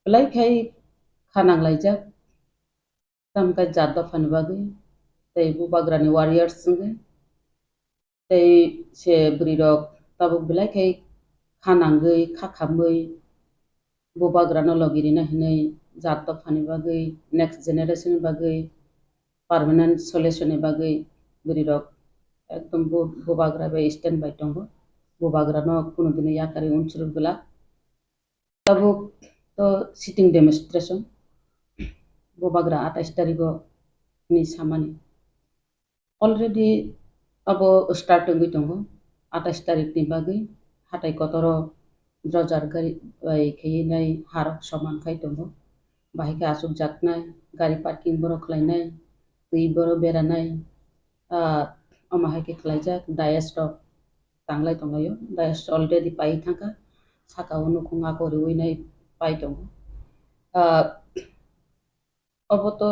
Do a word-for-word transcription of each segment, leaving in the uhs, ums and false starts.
belai khai kha nanglaijak, tamkhe jat dophani bagwi tei bubagrani warriors wngwi tei se bwrwirok tabuk belai khai kha nangwi, kha khamwi bubagrano logi rina hinwi jat dophani bagwi, next generation ni bagwi, permanent solution ni bagwi bwrwirok ekdom bu-, bubagra bai stand by tongo. Bubagrano kunu dino yakarwi unsuri glak. Tabuk to sitting demonstration, bubagra atais tarigo ni samani. Already abo start wngwi tongo, atais tarikni bagwi hatai kotoro drojar gari bai khaiwi nai harok soman khai tongo. Bahai khe achukjaknai, gari parking borok khlainai, twi borok beranai, ah, omo hai khe khlaijak, dais rok tanglai tonglaio, dais already pai thangkha, saka o nukhung ako riwi nai pai tongo. Ah, obo to,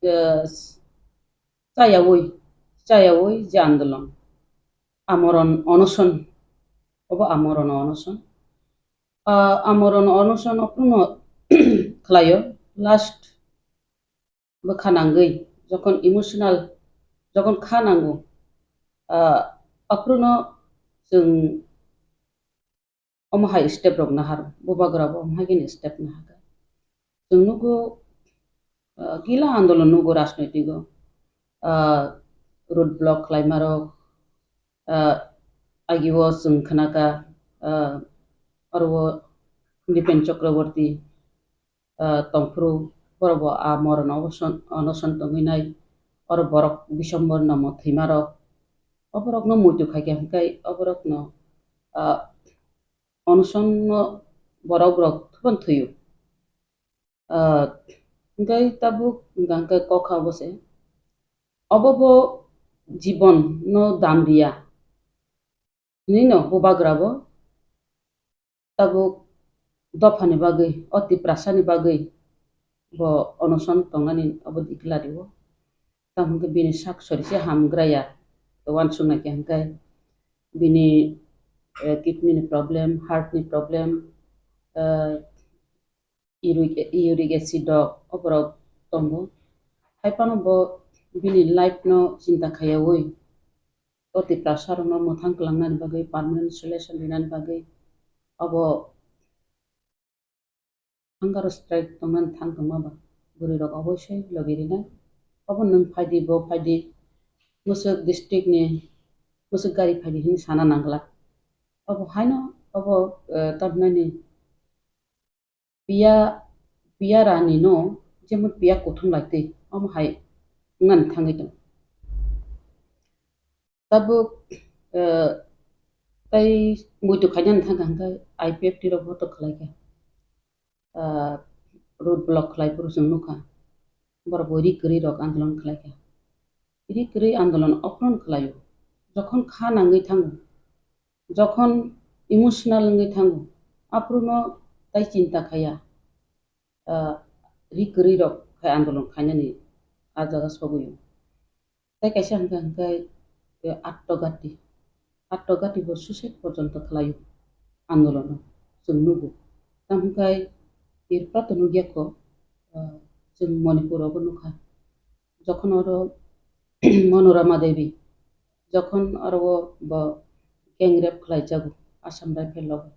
ah, chayawi, chayawi je andolon, amoron onoson, obo amoron onoson. Ah, amoron onoson ophruno khlaio, last bwkha nangwi, jokhon emotional, jokhon kha nango, ah, aphruno chwng omo hai step rok nahar, bubagra bo omo hai khe step nahar. Chwng nugo, ah, gila andolon nugo rajnoitigo, ah, road block khlaima rok, ah, agio chwng khnaka, ah, oro Dipen Chakraborty, ah, tongphuru, borok bo a moron oboson-, onoson tongwi nai, oro borok Biswambar nomo thwima rok, oborokno muitu khaikha hwnkhe oborokno, ah, onoson no borok rok thubun thwiyo. Ah, hwnkhe tabuk hwnkha hwnkhe kokha obo se. Obo bo jibon no dam riya. Hinwi no bubagra bo tabuk dophani bagwi, o Tiprasani bagwi bo onoson tongnani obo declare rio. Tamo hwnkhe bini sak sori se hamgra ya, uansuknai khe hwnkhe bini, eh, kidney ni problem, heart ni problem, eh, uric, uric acid rok oborok tongo. Hai phano bo bini life no chinta khaiyawi o Tiprasa rokno mwthang kwlangnani bagwi, permanent solution rinani bagwi obo hunger strike tongmani thang tongma ba bwrwi rok oboisoi logi rinai. Obo nwng phaidi, bo phaidi, Mwswk district ni Mwswk gari phaidi hinwi sana nangla. Obo haino obo, eh, tamhinani piya, piya rani no jemon piya kuthum lai twi omo hai wngnani thangwi tong. Tabuk, eh, tei muitu khainani thangkha hwnkhe I P F T rok bo to khlaikha. Ah, road block khlai phuru chwng nukha. Borok bo ri kwrwi rok andolon khlaikha. Ri kwrwi andolon ophron khlaio. Jokhon kha nangwi thango, jokhon emotional wngwi thango, aphuru no tai chinta khaiya, ah, ri kwrwi rok khai andolon khainani a jaga sogwi o. Tei kaisa hwnkha hwnkhe, eh, Attogati. Attogati bo suicide porjonto khlaio andolono chwng nugo. Tamo hwnkhe Tripura to nukya kho, ah, chwng Manipur o bo nukha. Jokhon oro Manorama Devi, jokhon oro o bo gang rape khlaijago Assam Rifle o.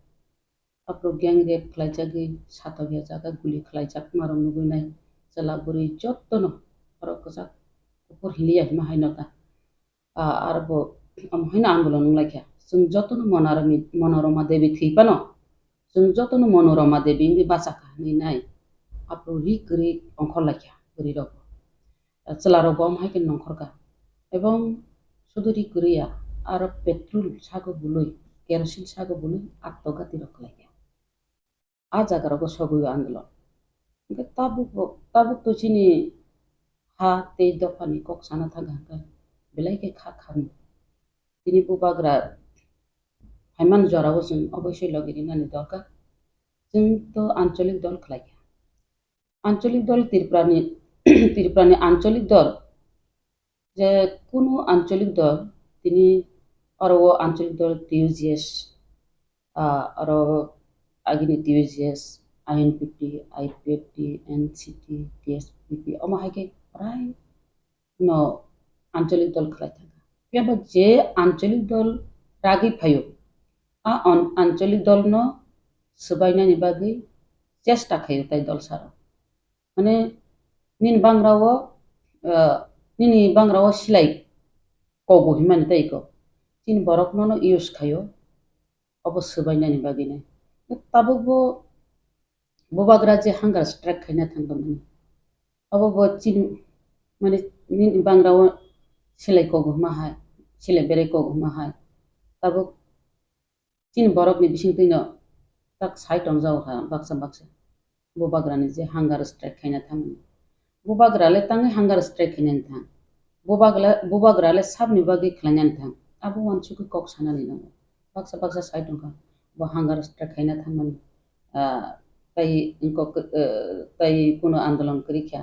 Aphuru gang rape khlaijagwi satokya jaga guli khlaijakmarok nugwi nai chwla bwrwi jotono borok kwchak kuphur hiliya hima haino ta. Ah, aro bo omo haino andolon wnglaikha. Chwng jotono Monarami-, Monorama Devi thwi phano, chwng jotono Monorama Devi wngwi bachakha hinwi nai. Aphuru ri kwrwi ongkhorlaikha bwrwirokbo. Chwlarokbo omo hai khe nongkhorkha. Ebong sudu ri kwrwi ya, aro petrol sago bului, kerosene sago bului, attogati rok khlaikha. A jaga rogo sogwi o andolon. Hwnkhe tabuk bo, tabuk to chini ha tei dophani kok sana thangkha hwnkhe belai khe kha khamni. Tini bubagra phaimani jorao chwng oboisoi logi rinani dorkar. Chwng to ancholik dol khlaikha. Ancholik dol Tripurani, Tripurani ancholik dol, je kunu ancholik dol, tini oro o ancholik dol T U G S, ah, oro agini T U G S, I N P T, I P F T, N C T, T S P P, omo hai khe prai no ancholik dol khlai thangkha. Phiya bo je ancholik dol ragwi phaio, a an-, ancholik dolno swbainani bagwi chesta khaio tai dolsarok. Mane nini bangrao, ah, nini bangrao silai kogo himani tei ko. Chini borok nono use khaio, obo swbainani bagwino. Tabuk bo bubagra je hunger strike khaina thangkha mani. Obo bo chini, mane nini bangrao silai kogo hima hai, silai berai kogo hima hai. Tabuk chini borokni bisingtwino tak sai tongjago kha baksa baksa. Bubagrani je hunger strike khaina thangmani. Bubagra le tangwi hunger strike khainani thang. Bubagra, bubagra le sabni bagwi khlainani thang. Abo uansukwi kok sanani nango. Baksa baksa sai tongkha. Bo hunger strike khaina thangmani. Ah, tai wngkok, ah, tai kuno andolon kwrwi kha.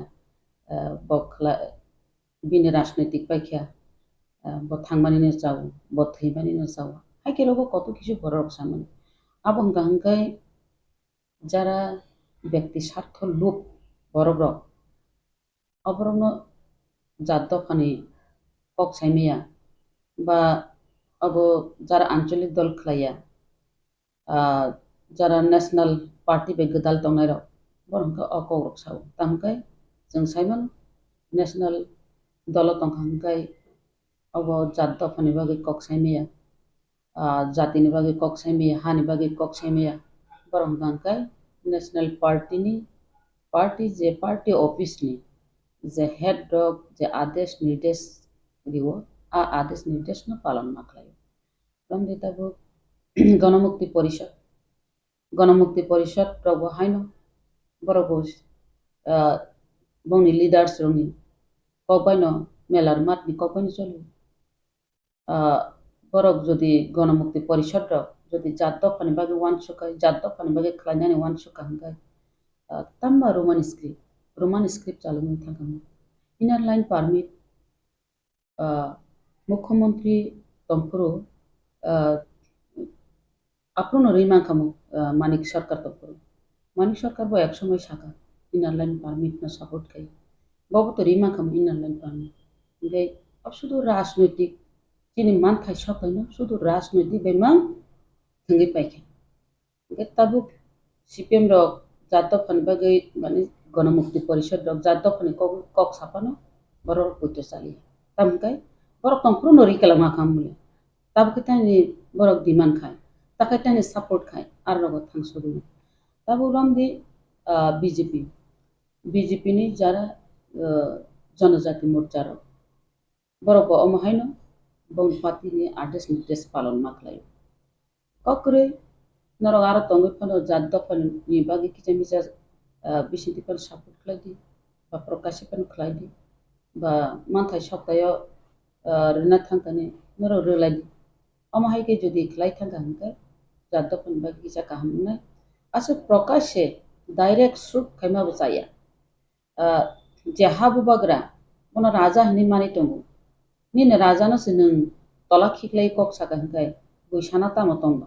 Ah, bo khla-, bini rajnoitik paikha, ah, bo thangmani no chao, bo thwimani no chao. Hai khe rogo kotor kisu borok rok samani. Abo hwnka hwnkhe jara byakti sartho lub borok rok, oborokno jat dophani kok saimaya ba abo jara ancholik dol khlaiya, ah, jara national party bai gwdal tongnai rok, borok hwnkhe o kok rok sao. Tamo khe chwng sai mano national dolo tongkha hwnkhe obo jat dophani bagwi kok saimaya, ah, jatini bagwi kok saimaya, hani bagwi kok saimaya, borok hwnkha hwnkhe national party ni, party je party office ni je head rok je adesh nirdesh rio, a adesh nirdesh no palon ma khlaio. Romdi tabuk Ganamukti Porishad. Ganamukti Porishad rok bo haino borok bo, ah, bongni leaders rokni kok baino melar matni kok baino choli. Ah, borok jodi Ganamukti Porishad rok jodi jat dophani bagwi uansukha, jat dophani bagwi khlainani uansukha hwnkhe, ah, tamo Roman script, Roman script chalogwi thangkha. Inner line permit, ah, Mukhyamantri tongphuru, ah, aphuru no rwi mankha mo, ah, Manik Sarkar tongphuru. Manik Sarkar bo ek somoi sakha, inner line permit no support khai. Bobo to rwi mankha mo inner line permit. Hingke abo sudu rajnoitik, chini manthai sotaino sudu rajnoitik bai mang thwngwi paikha. Hingke tabuk C P M rok jat dophani bagwi, mane, Ganamukti Porishad rok jat dophani kok, kok saphano borok poito chaliya. Tamo khe borok tongphuru no rikala ma kha mole. Tabuk khe tani borok demand khai, takhai tani support khai, aro rogo thang sogwi. Tabuk romdi, ah, B J P, B J P ni jara, ah, Janajati Morcha rok. Borok bo omo haino bongni party ni adesh nirdesh palon ma khlai. Kok kwrwi norok aro tongwi phano jat dophani bagwi kisa misa, ah, bisingtwi phano support khlai di, ba prokash phano khlai di, ba manthai soktayo, ah, rwna thangkani norok rwlai di. Omo hai khe jodi khlai thangkha hwnkhe jat dophani bagwi kisa kaham wngnai. Aswk prokash se direct shoot khaima bo chaya. Ah, je ha bubagra, bono raja hinwi manwi tongo. Nini raja no se nwng tola khiklai kok saka hwnkhe bui sana tamo tongba.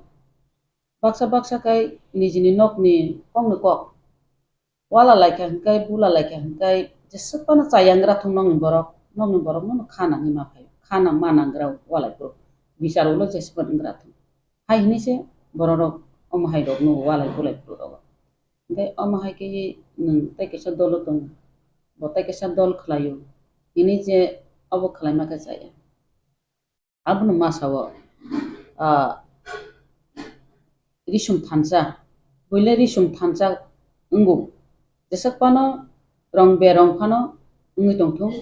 Baksa baksa khai nijini nokni kokni kok. Wala laikha hwnkhe, bula laikha hwnkhe, jeswk phano chayangra thung nokni borok, nokni borok no kha nangwi ma phaio. Kha nang ma nangra walai phuru. Bichar ulo jeswk phano wngra thung. Hai hinwi se borok rok omo hai rok no walai bulai phuru rogo. Hingke omo hai khe nwng tei kaisa dolo tongo, bo tei kaisa dol khlaio, hini je obo khlaima khe chaya. Abono masa o, ah, risum thansa, buile risum thansa wngo, jeswk phano rong berong phano wngwi tongthung,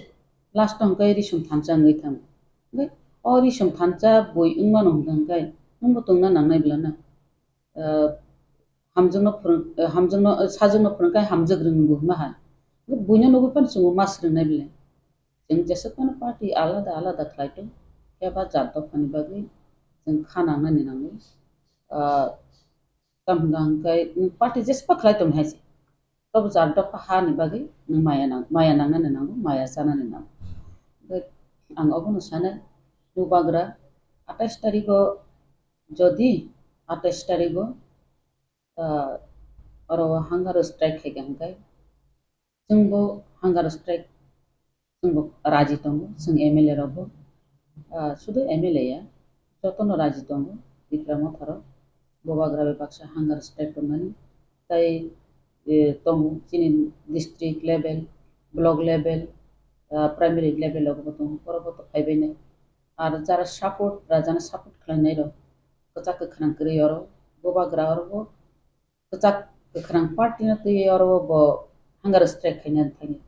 last o hwnkhe risum thansa wngwi thango. Hingke o risum thansa bui wngmano hwnkhe nwngbo tongna nangnai bwlano. Ah, hamjakno phwrwng, ah, hamjakno, ah, sajakno phwrwngkhe hamjak rwngbo hwnma hai. Buino nugwi phano chwngbo ma swrwngnai bwle. Chwng jeswk phano party alada alada khlai tong, phiya ba jat dophani bagwi chwng kha nangnani nango. Ah, tamo hwnka hwnkhe party jeswk khlai tong hai se. Tobo jat dopha hani bagwi nwng maya nang-, maya nangnani nango, maya chanani nango. Hwnkhe ang obono sanai, bubagra atais tarigo, jodi atais tarigo, ah, Oro o hunger strike khaikha hwnkhe, chwngbo hunger strike, chwngbo raji tongo, chwng M L A rokbo, ah, sudu M L A ya, jotono raji tongo, Tipra Motharo, Bubagra bai baksa hunger strike tongmani, tai, eh, tongo chini district level, block level, ah, primary level rokbo tongo, borokbo to phaibainai. Ar jara support, rajano support khlainai rok, kwchak kwkhrang kwrwi oro, Bubagra oro bo kwchak kwkhrang party no twi oro bo hunger strike khaina thangwi.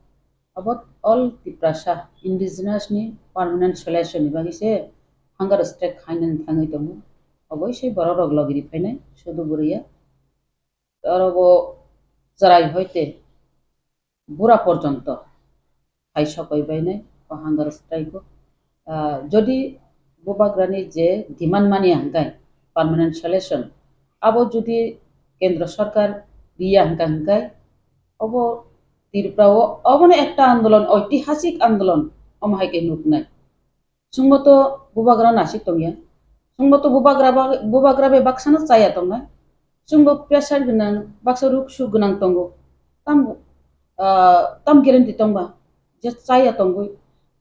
Abo all Tiprasa indigenous ni permanent solution ni bagwi se hunger strike khaina thangwi tongo. Oboi se borok rok logi ri phainai sudu bwrwi ya. Oro bo chwrai hoite bura porjonto hai sokoi bainai o hunger strike o. Ah, jodi Bubagrani je demand mani hwnkhe permanent solution, abo jodi Kendra Sarkar riya hwnkha hwnkhe, obo Tripura o obono ekta andolon, oitihasik andolon, omo hai khe nuknai. Chwngbo to Bubagra nasik tongya. Chwngbo to Bubagra ba-, Bubagra bai baksano chaya tongnai. Chwngbo pressure gwnang, baksa ruk suk gwnang tongo. Tam, ah, tam guarantee tongba je chaya tongwi.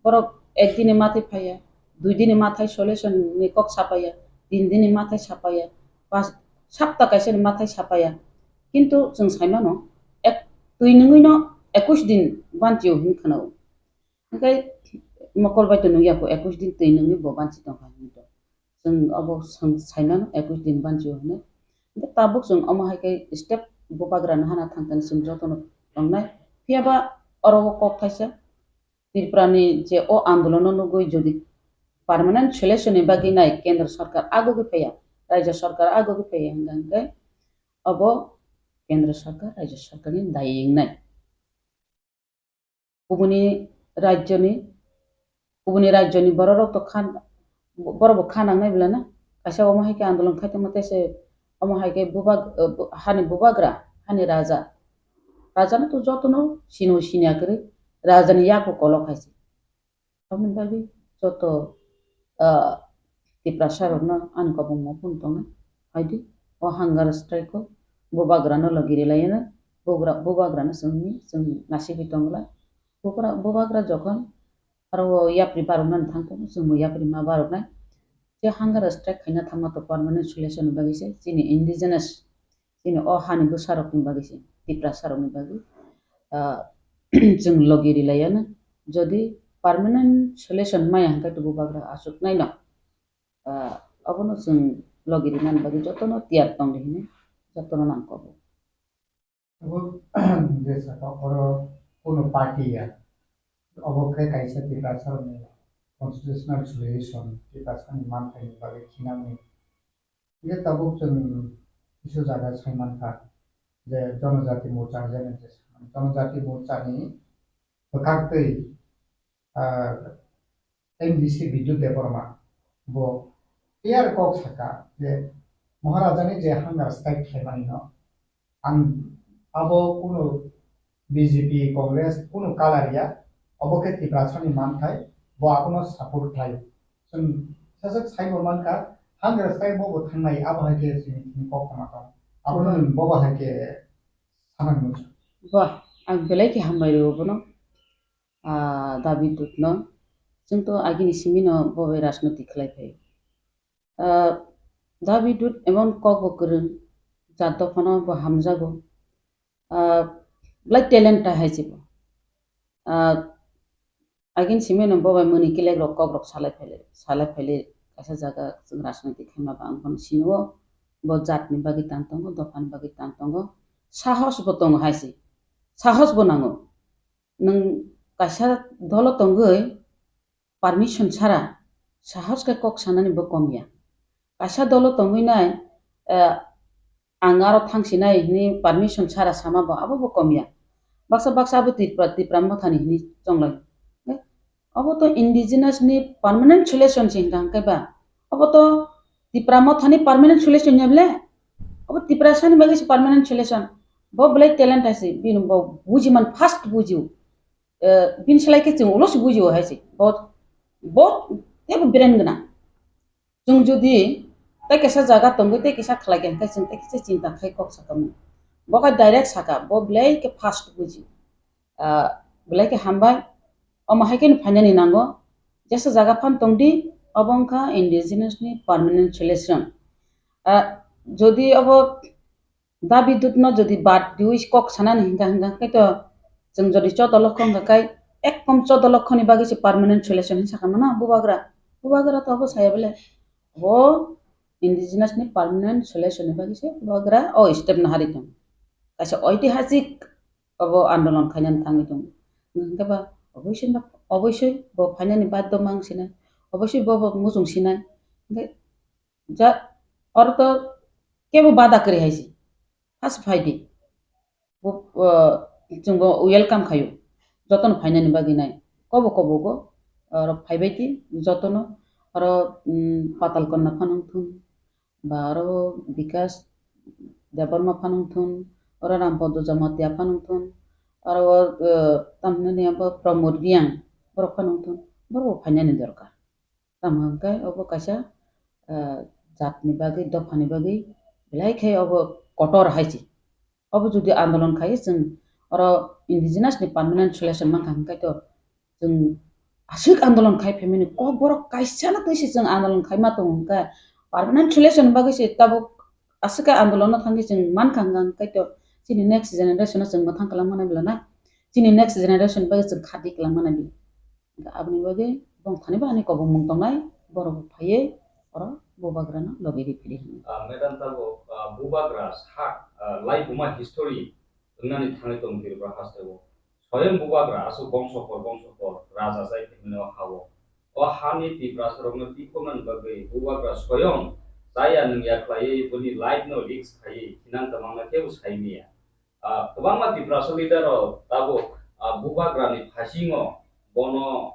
Borok ek dini mathai phaiya, dui dini mathai solution ni kok sapaiya, tin dini mathai sapaiya, pas sapta kaisa ni mathai sapaiya. Kintu chwng saimano ek, twi nungwino ekush din banchio hin khwnao. Hwnkhe mokol bai to nungya kho, ekush din twi nungwi bo banchi tongkha hinwi to. Chwng obo swng saimano ekush din banchio hinwi. Hwnkhe tabuk chwng omo hai khe step Bubagrano hana thang thang chwng jotono tongnai. Phiyaba oro o kok thaisa Tripurani je o andolono nugwi jodi permanent solution ni bagwi nai Kendra Sarkar agogwi phaiya, Rajya Sarkar agogwi phaiya hwnkha hwnkhe obo Kendra Sarkar, Rajya Sarkarni dayi wngnai. Kubuni rajyoni, kubuni rajyoni bororok to khan, borok bo kha nangnai belai na. Kaisa omo hai khe andolon khai tongma tei se omo hai khe bubag-, eh, bu-, hani bubagra, hani raja. Raja no to jotono sino sinya kwrwi, raja ni yak bo kolok hai se. Aboni bagwi joto, ah, Tiprasa rokno ani kobongma phone tongo. Haidi, o hunger strike o bubagra no logi rwlai no, bugra-, bubagra no chwngni, chwng nasibwi tongla. Bugra-, bubagra jokhon aro o yapri baroknani thang tongo, chwngbo yapri ma baroknai. Je hunger strike khaina thangma to permanent solution ni bagwi se, chini indigenous, chini o hani bwsarokni bagwi se, Tiprasarokni bagwi, ah, chwng logi rwlaiya no. Jodi permanent solution maya hwnkhe to bubagra achuknai no, ah, abono chwng logi rwnani bagwi jotono tiyar tongdi hinwi jotono nangkukgo. Abo je saka oro kunu party ya, obo khe kaisa Tiprasarokni constitutional solution, Tiprasani manthaini bagwi khinani. Hingke tabuk chwng kisu jaga sai mankha je Jonojati Morcha hwnjani je Jonojati Morchani bwkhaktwi, ah, M D C Bidyut Debbarma bo clear kok saka je Maharajani je hunger strike khlaimanino ang abo kunu B J P, Congress kunu color ya, obo khe Tiprasani manthai, bo abono support khlai. Chwng saswk saibo mankha, hunger strike bo bo thangnai, abo hai khe chini thini kok tongma tong. Abono hmm, bobo hai khe sanang nukha. Ba, ang belai khe hambai rwo bono, ah, Dabi Dutno. Chwng to agini simino bo bai rajniti khlai phai. Ah, Dabi Dut emon kok bo kwrwng, jat dophano bo hamjago. Ah, belai talent ta hai se bo. Ah, agin simi no bo bai mani kelek rok kok rok salai phaile, salai phaile kaisa jaga chwng rajniti khaima ba ang bono sini o, bo jat ni bagwi tang tongo, dopha ni bagwi tang tongo, sahos bo tongo hai se, sahos bo nango. Nwng kaisa dolo tongwi permission chara sahos khe kok sanani bo kom ya. Kaisa dolo tongwi nai, eh, ang aro thang sinai hwnwi permission chara sama bo abo bo kom ya. Baksa baksa abo Tripura, Tipra Mothani hwnwi chonglai. Eh, abo to indigenous ni permanent solution se hwnkha hwnkhe ba. Abo to Tipra Mothani permanent solution ya ble? Abo Tiprasani bagwi se permanent solution. Bo belai talent hai se, bini bo buji man fast buji o. Eh, bini salai khe chwng ulo se buji o hai se. Bo, bo teibo brain gwnang. Chwng jodi tei kaisa jaga tongwi tei kaisa khlai khe hwnkhe chwng tei kaisa chinta khai kok sa tongmani. Bo khe direct saka, bo belai khe fast buji. Ah, belai khe hambai. Omo hai kheno phainani nango. Jesa jaga phan tongdi, obo wngkha indigenous ni permanent solution. Ah, jodi obo dabi dudno jodi bad diwi kok sanani hingka hingka khe to chwng jodi chodo lokho hingka khai ekkom chodo lokho ni bagwi se permanent solution hinwi sakha mano bubagra. Bubagra to obo saya bele. Bo indigenous ni permanent solution ni bagwi se bubagra o step no hari tong. Kaisa oitihasik obo andolon khainani thangwi tongo. Hwnkhe ba oboisoi ba, oboisoi bo phainani baddo mang sinai, oboisoi bo bo muchung sinai. Hwnkhe ja, oro to kebo bada kwrwi hai se. First phaidi. Bo, o, chwngbo welcome khaio. Jotono phainani bagwi nai. Kobo kobo go, oro phaibai di jotono. Oro, mm, Patal Konna phano wngthun. Ba oro Bikas Debbarma phano wngthun, oro Rampodo Jamatia phano wngthun, oro o, eh, tamhinani abo Pramod Reang borok phano wngthun, borok bo phainani dorkar. Tamo hwnkhe obo kaisa, eh, jatni bagwi, dophani bagwi belai khe obo kotor hai se. Obo jodi andolon khai chwng oro indigenous ni permanent solution mankha hwnkhe to chwng aswk andolon khai phaimani kok borok kaisa no twi se chwng andolon khai ma tongo hwnkhe permanent solution bagwi se tabuk aswk khe andolon no thangwi chwng mankha hwnkha hwnkhe to chini next generation no chwng mwthang kwlangma nai bwla na chini next generation bagwi chwng khati kwlangma nai bwla. Aboni bagwi bongthani bo ani kobongmung tongnai, borok bo phaiwi oro bubagrano logi riphi di hwnwi. Ah, madam, tabuk, ah, bubagra sak, ah, laibuma history wngnani thangwi tong Tripura hasteo. Soyang bubagra aswk bongso por bongso por raja chai phaimani o ha-o. O hani Tiprasarokno tikhoknani bagwi bubagra soyang chaya nungya khlaiwi boni life no risk khaiwi thinang kwbangma kebo sai manya. Ah, kwbangma Tiprasa leader rok tabuk, ah, bubagrani phasingo bono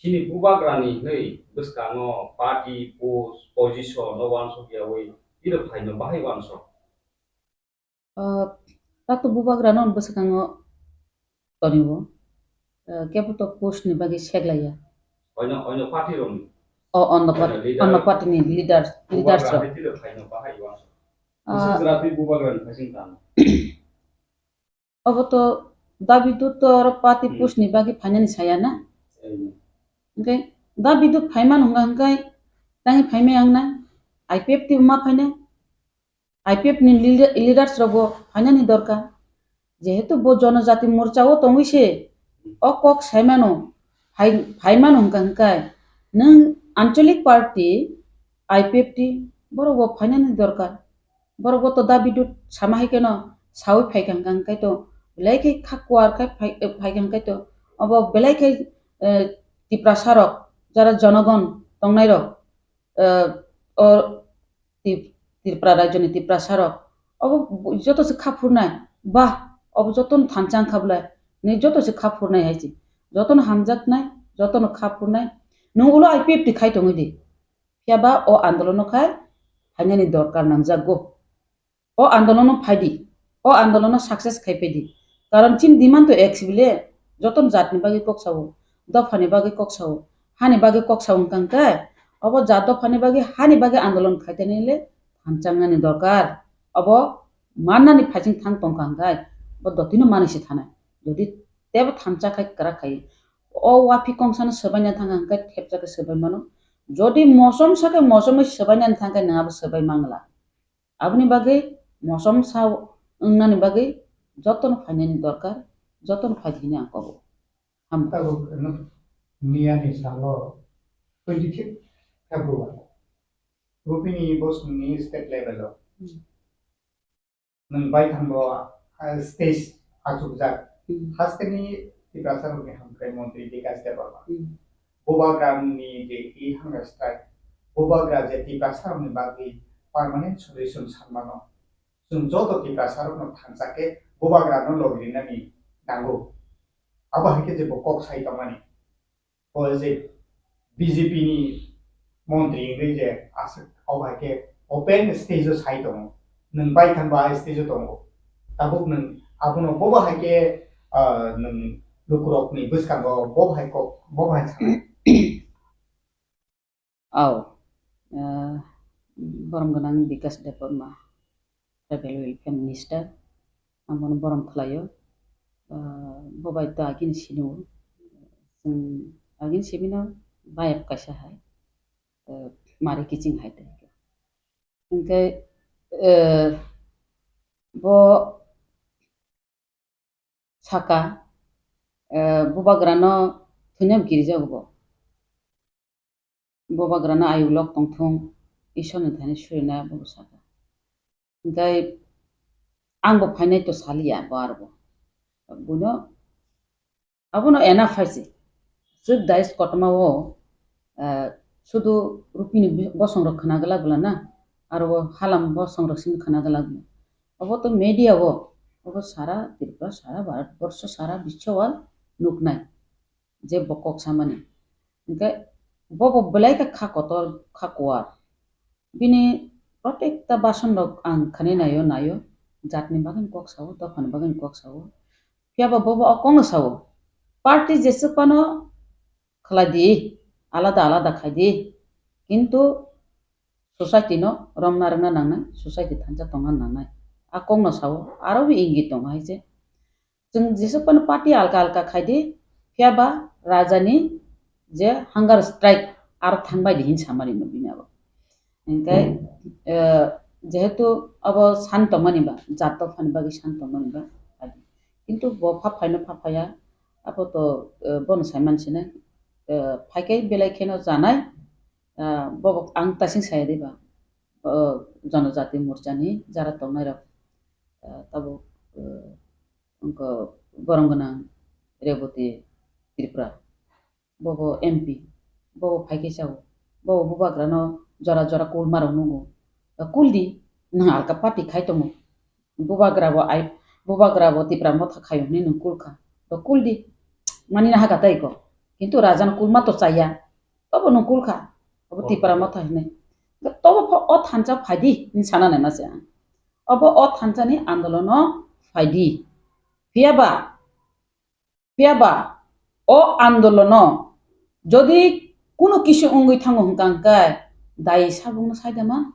chini bubagrani hwnwi bwskango party, post, position no uansuk yawi tiro phaino bahai uansuk. Ah, tato bubagrano bwskango tonio. Ah, kebo to post ni bagwi seglaiya. Oino, oino party rokni. O, on the Oino party, leader. On the party ni leaders, leaders Bubagra rok. Hai tiro phaino bahai uansuk. Ah. Bwswk jwra twi bubagrani phasing tamo. Obo to dabi dut to oro party Hmm. Post ni bagwi phainani saya na. Hmm. Hwnkhe dabi dut phaimano hwnka hwnkhe tangwi phaimai ang na. I P F T bo ma phainai. I P F ni leader-, leaders rok bo phainani dorkar. Jehetu bo Jonojati Morcha o tongwi se o kok saimano, phai-, phaimano hwnka hwnkhe nwng Anchalik Party, I P F T borok bo phainani dorkar. Borok bo to dabi dut sama hai kheno sawi phai kha hwnkha hwnkhe to belai khe kha kuar khe phai, phai kha hwnkhe to obo belai khe, eh, Tiprasa rok jara jonogon tongnai rok, eh, o Tip-, Tripura rajyoni Tiprasa rok obo joto se kha phurnai, bah, obo jotono thansa wngkha bwlai, nini joto se kha phurnai hai se, jotono hamjaknai, jotono kha phurnai, nwng ulo I P F T khai tongwi di. Phiya ba o andolono khai phainani dorkar nangjakgo. O andolono phai di, o andolono success khai phai di. Karon chini demand to ek sibile, jotono jatni bagwi kok sao, dophani bagwi kok sao, hani bagwi kok sao wngkha hwnkhe, obo jat dophani bagwi, hani bagwi andolon khai tani le thansa wngnani dorkar. Obo mannani phaising thang tongkha hwnkhe, bo dotino manwi se thanai. Jodi tebo thansa khai kwrak khai, o wapi kongsano swbaina thangkha hwnkhe thepsa khe swbai mano. Jodi mosom sakhe mosomwi swbainani thangkhe nwng abo swbai mangla. Aboni bagwi mosom sa wngnani bagwi jotono phainani dorkar, jotono phai di hwnwi ang kobo. Hambai. Tabuk no miyani salo twenty-fifth February, Rupini Bosongni state level o. Hmm. Nwng baithang bo, ah, stage achukjak. Hmm. Hasteni Tiprasa rokni hamkrai montri Bikash Debbarma. Hmm. Bubagrani je i hunger strike, bubagra je Tiprasa rokni bagwi permanent solution sanmano, chwng joto Tiprasa rokno thansa khe bubagrano logi rinani nango. Abo hai khe je bo kok sai tongmani. O je B J P ni montri wngwi je aswk o hai khe open stage o sai tongo, nwng baithang bo a stage o tongo, tabuk nwng abono bobo hai khe, ah, nwng lukurokni bwskango bobo hai kok, bobo hai sanai. Au, ah, borom gwnang Bikash Debbarma, Tribal Welfare Minister, ang bono borom khlaio. Ah, bo bai to agini sino. Chwng agini sibino bayap kaisa hai. Eh, mari kiching hai tei. Hingke, eh, bo saka, eh, bubagrano thwinam kirijago bo. Bubagrano ayuk lok tongthung, Ishwarni thani surina bo saka. Hingke ang bo phainai to saliya bo aro bo. Buino abono ena phaisi. Chwk dais kotorma o, eh, sudu rupini bi-, bosong rok khna glak bwla na, aro o halam bosong rok simi khna glak bwla. Obo to media o, obo sara Tripura, sara Bharat borsho, sara bisho o nuknai je bo kok samani. Hingke bo bo belai khe kha kotor, kha kuar. Bini protekta bason rok ang khani naio, naio. Jatni bagwi kok sao, dophani bagwi kok sao. Phiya ba bo bo o kokno sao. Party jesuk phano khlai di, alada alada khai di. Kintu society no romna rwna nangnai, society thansa tongna nangnai. A kokno sao, aro bo ingit tongo hai se. Chwng jesuk phano party alka alka khai di, phiya ba raja ni je hunger strike aro thang bai di hin samani no bini abo. Hingke, eh, jehetu abo san tongmani ba, jat dophani bagwi san tongmani ba, adi. Kintu bo pha phaino pha phaya, abo to, eh, bono sai mansinai, eh, phaikai belai kheno janai, ah, bo ang tasing saya di ba, eh, Janajati Morcha ni jara tongnai rok, eh, tabuk, eh, wngkha borong gwnang Reboti Tripura. Bobo M P, bobo phaikhe chao, bobo bubagrano jora jora kulmarok nungo. Kuldi, nwng alka party khai tongo. Bubagrabo ai, bubagrabo Tipra Motha khaio hwnwi nwng kulkha. To kuldi, mani naha kha tei ko. Kintu rajano kulma to chaya. Tobo nwng kulkha. Obo Tipra Motha hwnwi. Tobo pho o thansa phaidi hwnwi sana naima se ang. Obo o thansani andolono phaidi. Phiya ba, phiya ba o andolono jodi kuno kisu wngwi thango hwnkha hwnkhe dai sabungno saidama?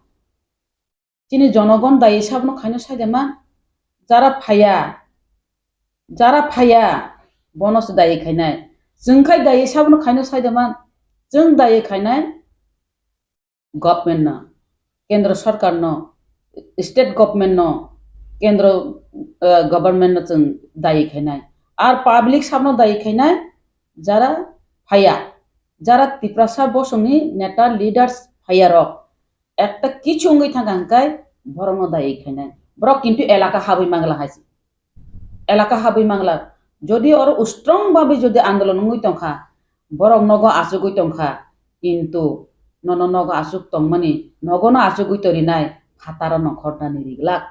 Chini jonogon dai sabungno khaino saidama? Jara phaya, jara phaya, bono se dai khainai. Chwng khai dai sabungno khaino saidama? Chwng dai khainai government no, kendro sarkar no, state government no, kendro, eh, government no chwng dayi khainai. Ar public sabno dayi khainai, jara phaya, jara Tiprasa bosongni neta leaders phaya rok, ekta kichu wngwi thangkha hwnkhe borokno dayi khainai. Borok kintu elaka habwi mangla hai se. Elaka habwi mangla. Jodi oro strong babe jodi andolon wngwi tongkha, borok nogo achugwi tongkha, kintu nono nogo achuk tongmani, nogono achugwi torinai phataro nongkhornani riglak.